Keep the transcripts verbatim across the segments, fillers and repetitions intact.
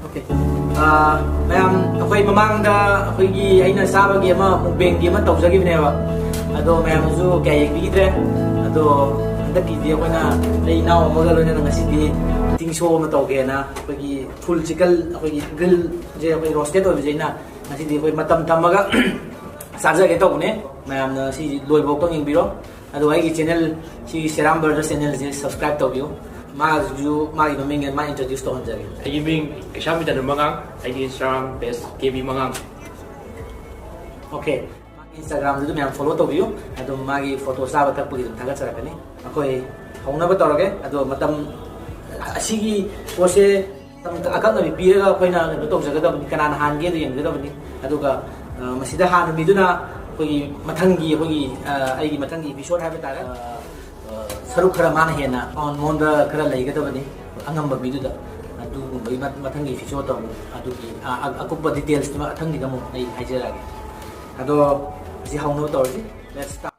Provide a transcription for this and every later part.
Okay. ꯑꯥ, ꯃꯌꯥꯝ, ꯑꯩꯈꯣꯏ ꯃꯃꯥꯡꯗ ꯑꯩꯈꯣꯏꯒꯤ ꯑꯩꯅ ꯆꯥꯕꯒꯤ ꯑꯃ mukbangꯒꯤ ꯑꯃ ꯇꯧꯖꯈꯤꯕꯅꯦꯕ, ꯑꯗꯣ ꯃꯌꯥꯝꯅꯁꯨ ꯀꯌꯥ ꯌꯦꯡꯕꯤꯗ꯭ꯔꯦ꯫ ꯑꯗꯣ ꯍꯟꯗꯛꯀꯤꯗꯤ ꯑꯩꯈꯣꯏꯅ, ꯑꯩ ꯏꯅꯥꯎ ꯑꯃꯒ ꯂꯣꯏꯅꯅ ꯉꯁꯤꯗꯤ eating show ꯑꯃ ꯇꯧꯒꯦꯅ, ꯑꯩꯈꯣꯏꯒꯤ full chicken, ꯑꯩꯈꯣꯏꯒꯤ grillꯁꯦ, ꯑꯩꯈꯣꯏ roasted ꯑꯣꯏꯕꯁꯦ ꯑꯩꯅ ꯉꯁꯤꯗꯤ ꯑꯩꯈꯣꯏ ꯃꯇꯝ ꯊꯝꯃꯒ ꯆꯥꯖꯒꯦ ꯇꯧꯕꯅꯦ꯫ ꯃꯌꯥꯝꯅ ꯁꯤ ꯂꯣꯏꯕ ꯐꯥꯎꯕ ꯌꯦꯡꯕꯤꯔꯣ꯫ ꯑꯗꯨꯒ ꯑꯩꯒꯤ channel, ꯁꯤꯒꯤ ꯁꯦꯔꯥꯝ Brothers channelꯁꯦ subscribe ꯇꯧꯕꯤꯌꯨ꯫ ꯃꯥꯁꯨ ꯃꯥꯒꯤ ꯃꯃꯤꯡ ꯃꯥ introduce ꯇꯧꯍꯟꯖꯒꯦ꯫ ꯑꯩꯒꯤ ꯃꯤꯡ ꯀꯩꯁꯥꯝꯕꯤ ꯇꯅꯨ ꯃꯉꯥꯡ, ꯑꯩꯒꯤ Instagram page K B ꯃꯉꯥꯡ꯫ Okay꯫ ꯃꯥꯒꯤ Instagramꯗꯨꯁꯨ ꯃꯌꯥꯝ follow ꯇꯧꯕꯤꯌꯨ꯫ ꯑꯗꯨꯝ ꯃꯥꯒꯤ photo ꯆꯥꯕ ꯊꯛꯄꯒꯤ ꯑꯗꯨꯝ ꯊꯥꯒꯠꯆꯔꯛꯀꯅꯤ꯫ ꯑꯩꯈꯣꯏ ꯍꯧꯅꯕ ꯇꯧꯔꯒꯦ꯫ ꯑꯗꯣ ꯃꯇꯝ, ꯑꯁꯤꯒꯤ ꯄꯣꯠꯁꯦ ꯃꯇꯝ ꯑꯀꯛꯅꯕꯤ ꯄꯤꯔꯒ ꯑꯩꯈꯣꯏꯅ ꯀꯩꯅꯣ ꯇꯧꯖꯒꯗꯕꯅꯤ, ꯀꯅꯥꯅ ꯍꯥꯟꯒꯦꯗꯣ ꯌꯦꯡꯒꯗꯕꯅꯤ꯫ ꯑꯗꯨꯒ, ꯑ, ꯃꯁꯤꯗ ꯍꯥꯟꯕ ꯃꯤꯗꯨꯅ ꯑꯩꯈꯣꯏꯒꯤ ꯃꯊꯪꯒꯤ, ꯑꯩꯈꯣꯏꯒꯤ, ꯑ, ꯑꯩꯒꯤ ꯃꯊꯪꯒꯤ episode ꯍꯥꯏꯕ ꯇꯥꯔꯦ, ꯑ, ꯑ, ꯁꯔꯨꯛ ꯈꯔ ꯃꯥꯅ ꯍꯦꯟꯅ ꯃꯉꯣꯟꯗ ꯈꯔ ꯂꯩꯒꯗꯕꯅꯤ, ꯑꯉꯝꯕ ꯃꯤꯗꯨꯗ꯫ ꯑꯗꯨꯒꯨꯝꯕꯒꯤ ꯃ-, ꯃꯊꯪꯒꯤ episode ꯑꯃꯨꯛ ꯑꯗꯨꯒꯤ, ꯑ, ꯑ, ꯑꯀꯨꯞꯄ detailsꯇꯨ ꯃꯊꯪꯒꯤꯗ ꯑꯃꯨꯛ ꯑꯩ ꯍꯥꯏꯖꯔꯛꯑꯒꯦ꯫ ꯑꯗꯣ ꯁꯤ ꯍꯧꯅꯕ ꯇꯧꯔꯁꯤ꯫ Let's start.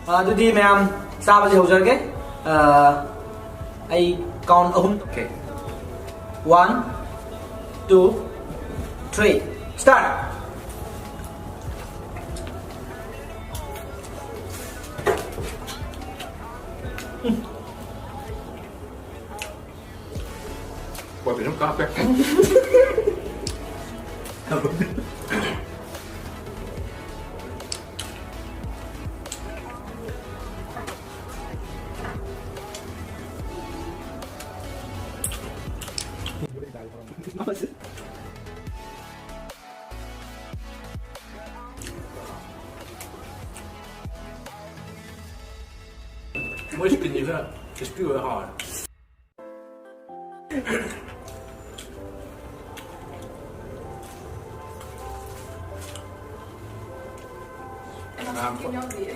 ꯑ, ꯑꯗꯨꯗꯤ ꯃꯌꯥꯝ ꯆꯥꯕꯁꯦ ꯍꯧꯖꯔꯒꯦ꯫ ꯑ, ꯑꯩ count ꯑꯍꯨꯝ꯫ Okay. One, two, three, start. ꯎꯝ꯫ ꯄꯣꯠꯇꯤ ꯁꯨꯝ ꯀꯥꯞꯄꯦ꯫ ꯃꯣꯏ skinꯁꯤ ꯈꯔ crispy ꯑꯣꯏ ꯍꯥꯎꯋꯦ꯫ ꯌꯥꯝ ꯌꯥꯎꯗꯤꯌꯦ꯫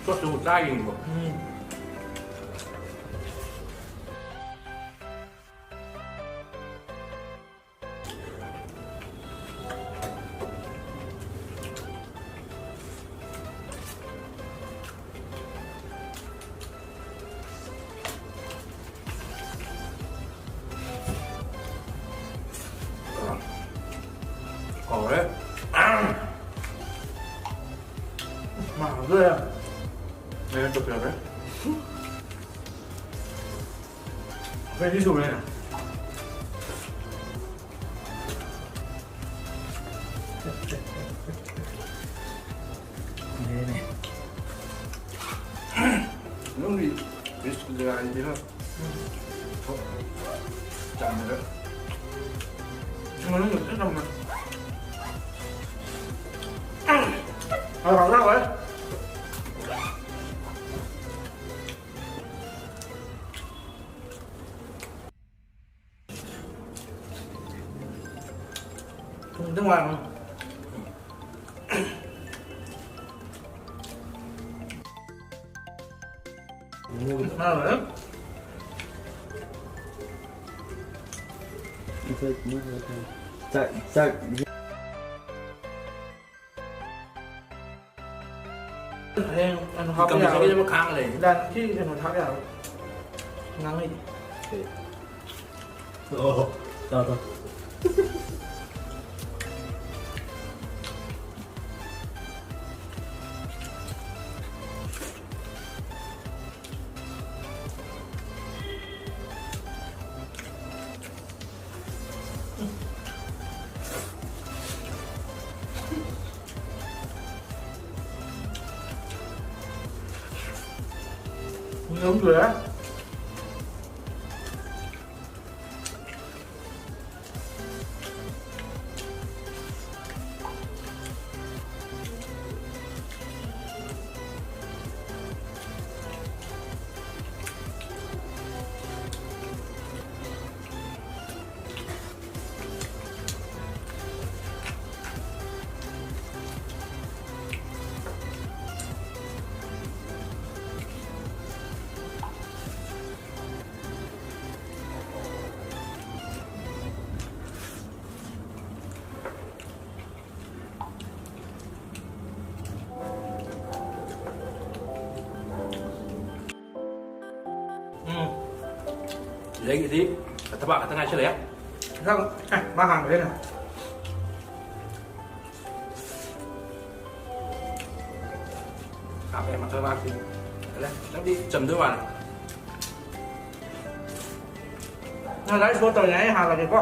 ꯁꯣꯁꯇꯨ ꯆꯥ ꯌꯦꯡꯉꯤꯕꯣ? ꯎꯝ꯫ ꯍꯥꯎꯔꯦ꯫ ꯃꯥ ꯍꯥꯎꯗꯣꯔꯦ꯫ ꯑꯩꯅ ꯇꯣꯛꯄꯤꯔꯒꯦ꯫ ꯑꯩꯈꯣꯏ ꯑꯅꯤ ꯁꯨꯔꯦ꯫ ꯅꯪꯒꯤ ꯔꯤꯁꯀꯤ ꯖꯒꯥꯗꯤ ꯈꯔ ꯆꯝꯃꯦꯗ꯫ ꯃꯅꯨꯡꯗ ꯈꯤꯇꯪ ꯆꯝꯃꯦ꯫ ꯍꯥꯎꯔꯦ, ꯍꯥꯎꯔꯦ꯫ ꯊꯨꯝꯗꯤ ꯅꯨꯡꯉꯥꯏꯕꯅꯤ꯫ ꯃꯣꯔꯣꯛ ꯃꯥꯟꯅꯕꯅꯦ꯫ ꯆꯥꯛ, ꯆꯥꯛ꯫ ꯍꯌꯦꯡ ꯀꯩꯅꯣ ꯍꯥꯞꯄ ꯌꯥꯔꯣꯏ꯫ ꯀꯝꯄ꯭ꯌꯨꯇꯔꯒꯤꯗꯃꯛ ꯈꯥꯡꯉ ꯂꯩ꯫ ꯂꯥꯟ-, ꯁꯤ ꯀꯩꯅꯣ ꯍꯥꯞ ꯌꯥꯔꯣꯏ꯫ ꯉꯥꯡꯅꯩ꯫ ꯑꯣ, ꯇꯥ, ꯇꯥ꯫ ꯌꯥꯝ ꯂꯣꯏꯔꯦ꯫ ꯑꯩꯒꯤꯗꯤ ꯊꯕꯥꯛ ꯈꯛꯇ ꯉꯥꯏꯁꯤꯜꯂꯛꯑꯦ꯫ ꯏꯟꯁꯥꯡ, ꯑꯦ, ꯃꯥ ꯍꯥꯟꯈ꯭ꯔꯦꯅꯦ꯫ ꯍꯥꯞꯄꯦ ꯃꯊꯛ ꯃꯥꯛꯇꯤ꯫ ꯌꯥꯔꯦ, ꯈꯤꯇꯪꯗꯤ ꯆꯝꯗꯣꯏ ꯃꯥꯜꯂꯦ꯫ ꯅꯪ ꯂꯥꯏꯔꯤꯛ ꯁꯣ ꯇꯧꯔꯤꯉꯩ ꯑꯩ ꯍꯥꯜꯂꯒꯦꯀꯣ꯫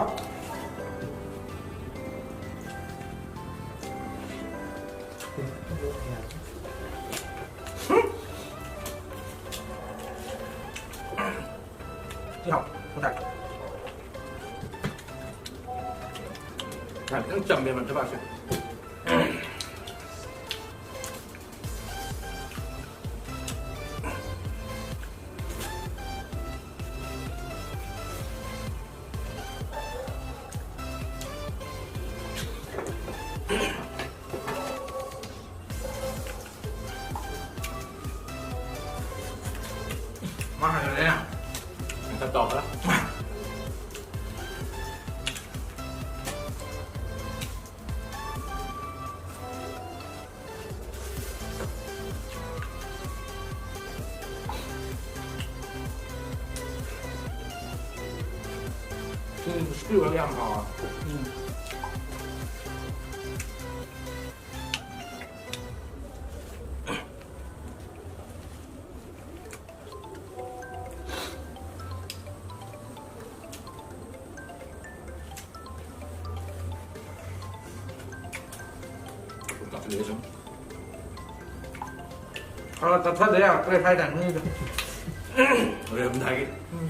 ꯌꯥꯝ ꯆꯝꯃꯦ ꯃꯟꯇ꯭ꯔꯕꯥꯁꯦ꯫ ꯃꯥ ꯍꯥꯏꯔꯦ꯫ ꯈꯔ ꯇꯧꯈ꯭ꯔꯦ꯫ ꯎꯝ, ꯁꯤꯗꯤ ꯌꯥꯝ ꯍꯥꯎꯋꯦ꯫ ꯎꯝ꯫ ꯈꯔ ꯆꯠꯊꯗ ꯌꯥꯔꯛꯇ꯭ꯔꯦ ꯁ꯭ꯋꯥꯏꯗ ꯃꯤꯗꯣ꯫ ꯂꯣꯏꯔꯝꯗꯥꯏꯒꯤ꯫ ꯎꯝ꯫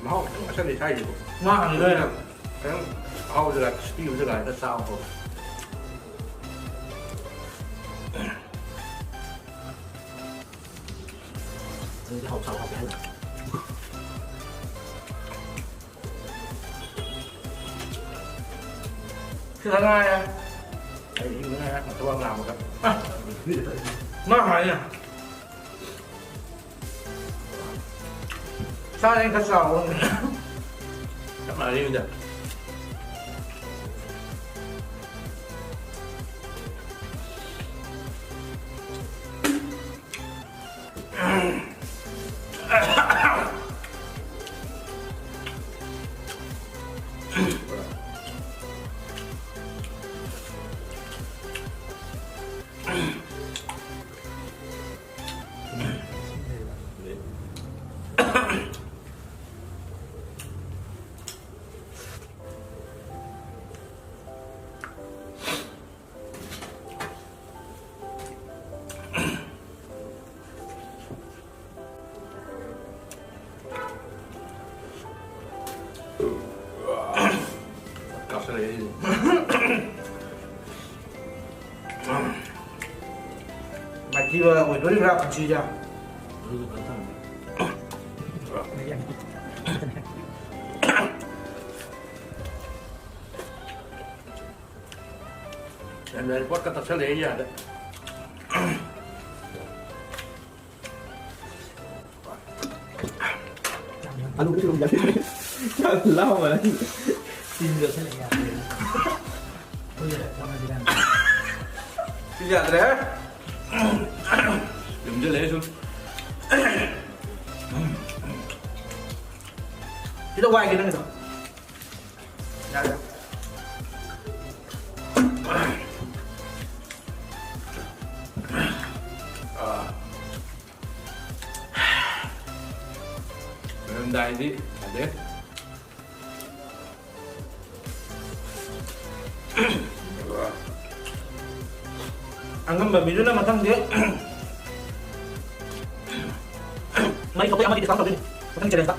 ꯃꯍꯥꯎ ꯈꯤꯇꯪ ꯋꯥꯠꯁꯜꯂꯤ ꯁ꯭ꯋꯥꯏꯁꯤꯀꯣ꯫ ꯉꯥ ꯍꯪꯉꯤꯗꯣ ꯑꯩꯅ꯫ ꯈꯤꯇꯪ ꯑꯍꯥꯎꯕ ꯖꯒꯥ, ꯁꯤꯠꯄꯤꯕ ꯖꯒꯥꯗ ꯆꯥꯕ ꯐꯕ꯫ ꯑꯗꯨꯗꯤ ꯍꯥꯎ ꯆꯥꯎ ꯍꯥꯎꯒꯦ ꯍꯥꯏꯅ꯫ ꯁꯤꯗ ꯉꯥꯏꯔꯦ꯫ ꯑꯩ ꯁꯤ ꯉꯥꯏꯔꯦ, ꯊꯕꯛ ꯂꯥꯛꯄꯗ꯫ ꯑ, ꯉꯥ ꯍꯥꯏꯅ꯫ ꯆꯥꯔꯦ, ꯈꯔ ꯆꯥꯎꯕ꯫ ꯆꯞ ꯃꯥꯟꯅꯔꯤꯃꯤꯗ꯫ ꯀꯥꯞꯁꯜꯂꯛꯑꯦ ꯑꯩꯁꯦ꯫ ꯃꯥꯏꯊꯤꯕ ꯑꯣꯏꯗꯣꯔꯤꯕ꯭ꯔꯥ ꯄꯨꯟꯁꯤꯁꯦ? ꯌꯥꯝ ꯌꯥꯔꯦ, ꯄꯣꯠꯀ ꯇꯛꯁꯜꯂꯛꯑꯦ, ꯌꯥꯗꯦ꯫ ꯑꯂꯨ ꯀꯩꯁꯨ ꯂꯧꯕ ꯌꯥꯗꯦ꯫ ꯆꯥꯛ ꯂꯥꯝꯃꯦ꯫ ꯇꯤꯟ ꯌꯣꯠꯁꯜꯂꯛꯑꯦ, ꯌꯥꯗꯦ꯫ ꯁꯤ ꯌꯥꯗ꯭ꯔꯦ꯫ ꯌꯣꯝꯁꯤꯜꯂꯛꯑꯦ ꯁꯨꯝ꯫ ꯁꯤꯗ ꯋꯥꯏꯒꯦ ꯅꯪꯒꯤꯗꯣ꯫ ꯌꯥꯔꯦ꯫ ꯂꯣꯏꯔꯝꯗꯥꯏꯗꯤ ꯌꯥꯗꯦ꯫ ꯑꯉꯝꯕ ꯃꯤꯗꯨꯅ ꯃꯊꯪꯗꯤ ꯃꯩ ꯊꯣꯛꯄꯩ ꯑꯃꯗꯤ discount ꯇꯧꯗꯣꯏꯅꯤ, ꯃꯊꯪ challengeꯇ꯫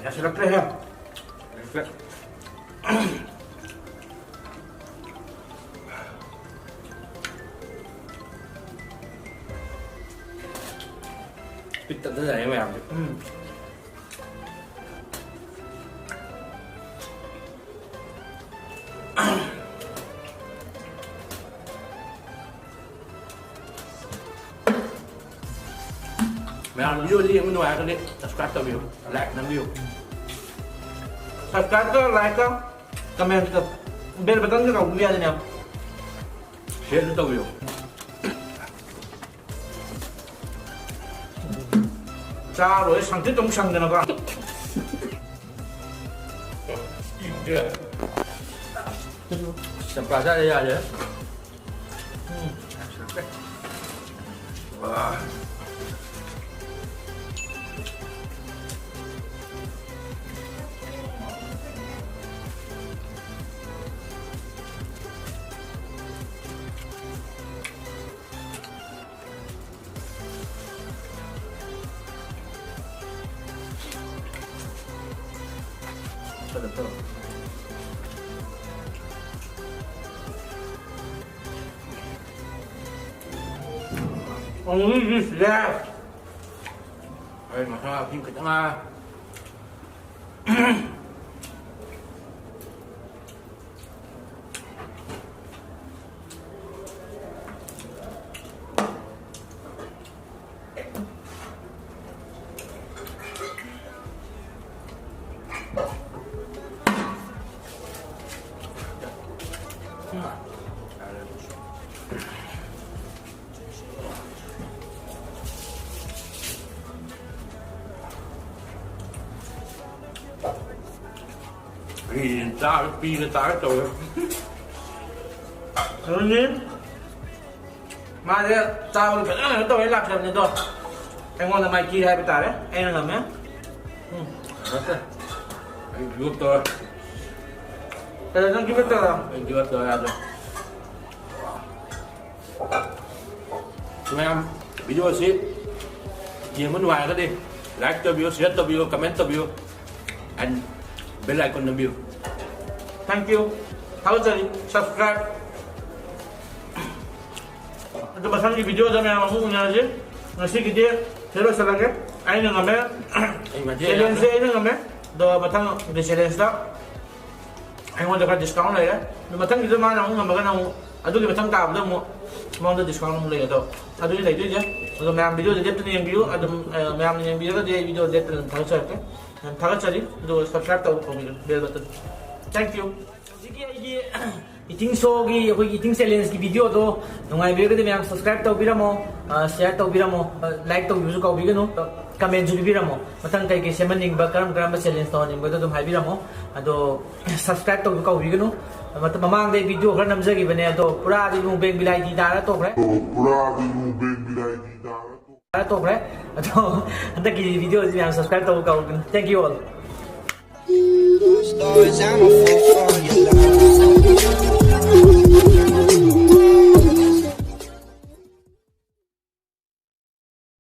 ꯌꯥꯁꯤꯜꯂꯛꯇ꯭ꯔꯦꯍꯦ꯫ ꯄꯤꯛ ꯇꯠꯅꯖꯔꯦ ꯃꯌꯥꯝꯁꯦ꯫ ꯎꯝ꯫ ꯃꯌꯥꯝ video ꯁꯤ ꯌꯦꯡꯕ ꯅꯨꯡꯉꯥꯏꯔꯒꯗꯤ subscribe ꯇꯧꯕꯤꯌꯨ, like ꯅꯝꯕꯤꯌꯨ꯫ Subscribe ꯀ like ꯀ comment ꯀ bell button ꯀ ꯇꯧꯕꯤꯕ ꯌꯥꯗꯦꯅꯦ꯫ Share ꯁꯨ ꯇꯧꯕꯤꯌꯨ꯫ ꯆꯥꯔꯣꯏ, ꯁꯪꯇ꯭ꯔꯤꯠ ꯑꯃꯨꯛ ꯁꯪꯗꯅꯀꯣ꯫ ꯆꯝꯄ꯭ꯔꯥ ꯆꯥꯗ ꯌꯥꯗꯦ꯫ ꯎꯝ꯫ Only this left. ꯑꯩ ꯃꯁꯥ ꯈꯤꯇꯪ ꯉꯥꯏ꯫ ꯑꯩ ꯆꯥꯕ ꯄꯤꯒ ꯇꯥꯒ ꯇꯧꯋꯦ꯫ ꯑꯗꯨꯅꯤ꯫ ꯃꯥꯁꯦ ꯆꯥꯕꯗ ꯐꯖꯅ ꯀꯩꯅꯣ ꯇꯧꯔꯦ ꯂꯥꯛꯆꯕꯅꯤ ꯑꯗꯣ꯫ ꯑꯩꯉꯣꯟꯗ ꯃꯥꯏꯊꯤ ꯍꯥꯏꯕ ꯇꯥꯔꯦ꯫ ꯑꯩꯅ ꯉꯝꯃꯦ꯫ ꯎꯝ꯫ ꯅꯠꯇꯦ꯫ ꯑꯩ give up ꯇꯧꯔꯦ꯫ ꯀꯩꯅꯣ ꯅꯪ give up ꯇꯧꯔꯣ? ꯑꯩ give up ꯇꯧꯔꯦ ꯌꯥꯗ꯭ꯔꯦ꯫ ꯃꯌꯥꯝ video ꯑꯁꯤ ꯌꯦꯡꯕ ꯅꯨꯡꯉꯥꯏꯔꯒꯗꯤ like ꯇꯧꯕꯤꯌꯨ, share ꯇꯧꯕꯤꯌꯨ, comment ꯇꯧꯕꯤꯌꯨ, and bell icon ꯅꯝꯕꯤꯌꯨ꯫ Thank you꯫ ꯊꯥꯒꯠꯆꯔꯤ꯫ Subscribe꯫ ꯑꯗꯨ ꯃꯊꯪꯒꯤ video ꯗ ꯃꯌꯥꯝ ꯑꯃꯨꯛ ꯎꯅꯔꯁꯤ꯫ ꯉꯁꯤꯒꯤꯗꯤ ꯁꯤꯗ ꯂꯣꯏꯁꯤꯜꯂꯒꯦ꯫ ꯑꯩꯅ ꯉꯝꯃꯦ꯫ ꯑꯩ ꯃꯇꯦꯡ challenge ꯁꯦ ꯌꯥꯝꯅ ꯑꯩꯅ ꯉꯝꯃꯦ꯫ ꯑꯗꯣ ꯃꯊꯪꯒꯤ challenge ꯇ ꯑꯩꯉꯣꯟꯗ ꯈꯔ discount ꯂꯩꯔꯦ꯫ ꯑꯗꯨ ꯃꯊꯪꯒꯤꯗ ꯃꯥꯅ ꯑꯃꯨꯛ ꯉꯝꯃꯒꯅ ꯑꯃꯨꯛ ꯑꯗꯨꯒꯤ ꯃꯊꯪ ꯇꯥꯕꯗ ꯑꯃꯨꯛ ꯃꯉꯣꯟꯗ discount ꯑꯃꯨꯛ ꯂꯩ꯫ ꯑꯗꯣ ꯑꯗꯨꯗꯤ ꯂꯩꯗꯣꯏꯁꯦ꯫ ꯑꯗꯣ ꯃꯌꯥꯝ video ꯗ ꯂꯦꯞꯇꯅ ꯌꯦꯡꯕꯤꯌꯨ꯫ ꯑꯗꯨꯝ ꯑ, ꯃꯌꯥꯝꯅ ꯌꯦꯡꯕꯤꯔꯒꯗꯤ ꯑꯩ video ꯗ ꯂꯦꯞꯇꯅ ꯑꯗꯨꯝ ꯊꯥꯒꯠꯆꯔꯛꯀꯦ꯫ ꯌꯥꯝ ꯊꯥꯒꯠꯆꯔꯤ꯫ ꯑꯗꯨꯒ subscribe ꯇꯧꯕ ꯀꯥꯎꯕꯤꯒꯅꯨ, bell button꯫ Thank you꯫ ꯍꯧꯖꯤꯛꯀꯤ ꯑꯩꯒꯤ eating show ꯒꯤ, ꯑꯩꯈꯣꯏꯒꯤ eating challenge ꯀꯤ video ꯗꯣ ꯅꯨꯡꯉꯥꯏꯕꯤꯔꯒꯗꯤ ꯃꯌꯥꯝ subscribe ꯇꯧꯕꯤꯔꯝꯃꯣ, ꯑ, share ꯇꯧꯕꯤꯔꯝꯃꯣ, ꯑ, like ꯇꯧꯕꯤꯕꯁꯨ ꯀꯥꯎꯕꯤꯒꯅꯨ, ꯑ, comment ꯁꯨ ꯄꯤꯕꯤꯔꯝꯃꯣ꯫ ꯃꯊꯪ ꯀꯩ ꯀꯩ ꯁꯦꯝꯍꯟꯅꯤꯡꯕ, ꯀꯔꯝ ꯀꯔꯝꯕ challenge ꯇꯧꯍꯟꯅꯤꯡꯕꯗꯣ ꯑꯗꯨꯝ ꯍꯥꯏꯕꯤꯔꯝꯃꯣ꯫ ꯑꯗꯣ subscribe ꯇꯧꯕ ꯀꯥꯎꯕꯤꯒꯅꯨ꯫ ꯃꯇꯝ ꯃꯃꯥꯡꯗ ꯑꯩ video ꯈꯔ ꯅꯝꯖꯈꯤꯕꯅꯦ, ꯑꯗꯣ ꯄꯨꯔꯥꯗꯤ mukbang ꯕꯤꯂꯥꯏꯇꯤ ꯇꯥꯔ ꯇꯣꯛꯈ꯭ꯔꯦ꯫ ꯄꯨꯔꯥꯗꯤ mukbang ꯕꯤꯂꯥꯏꯇꯤ ꯇꯥꯔ ꯇꯣꯛꯈ꯭ꯔꯦ꯫ ꯇꯥꯔ ꯇꯣꯛꯈ꯭ꯔꯦ꯫ ꯑꯗꯣ ꯍꯟꯗꯛꯀꯤ video ꯁꯤ ꯃꯌꯥꯝ subscribe ꯇꯧꯕ ꯀꯥꯎꯕꯤꯒꯅꯨ꯫ Thank you all꯫ Stars, I'm a fool for your love.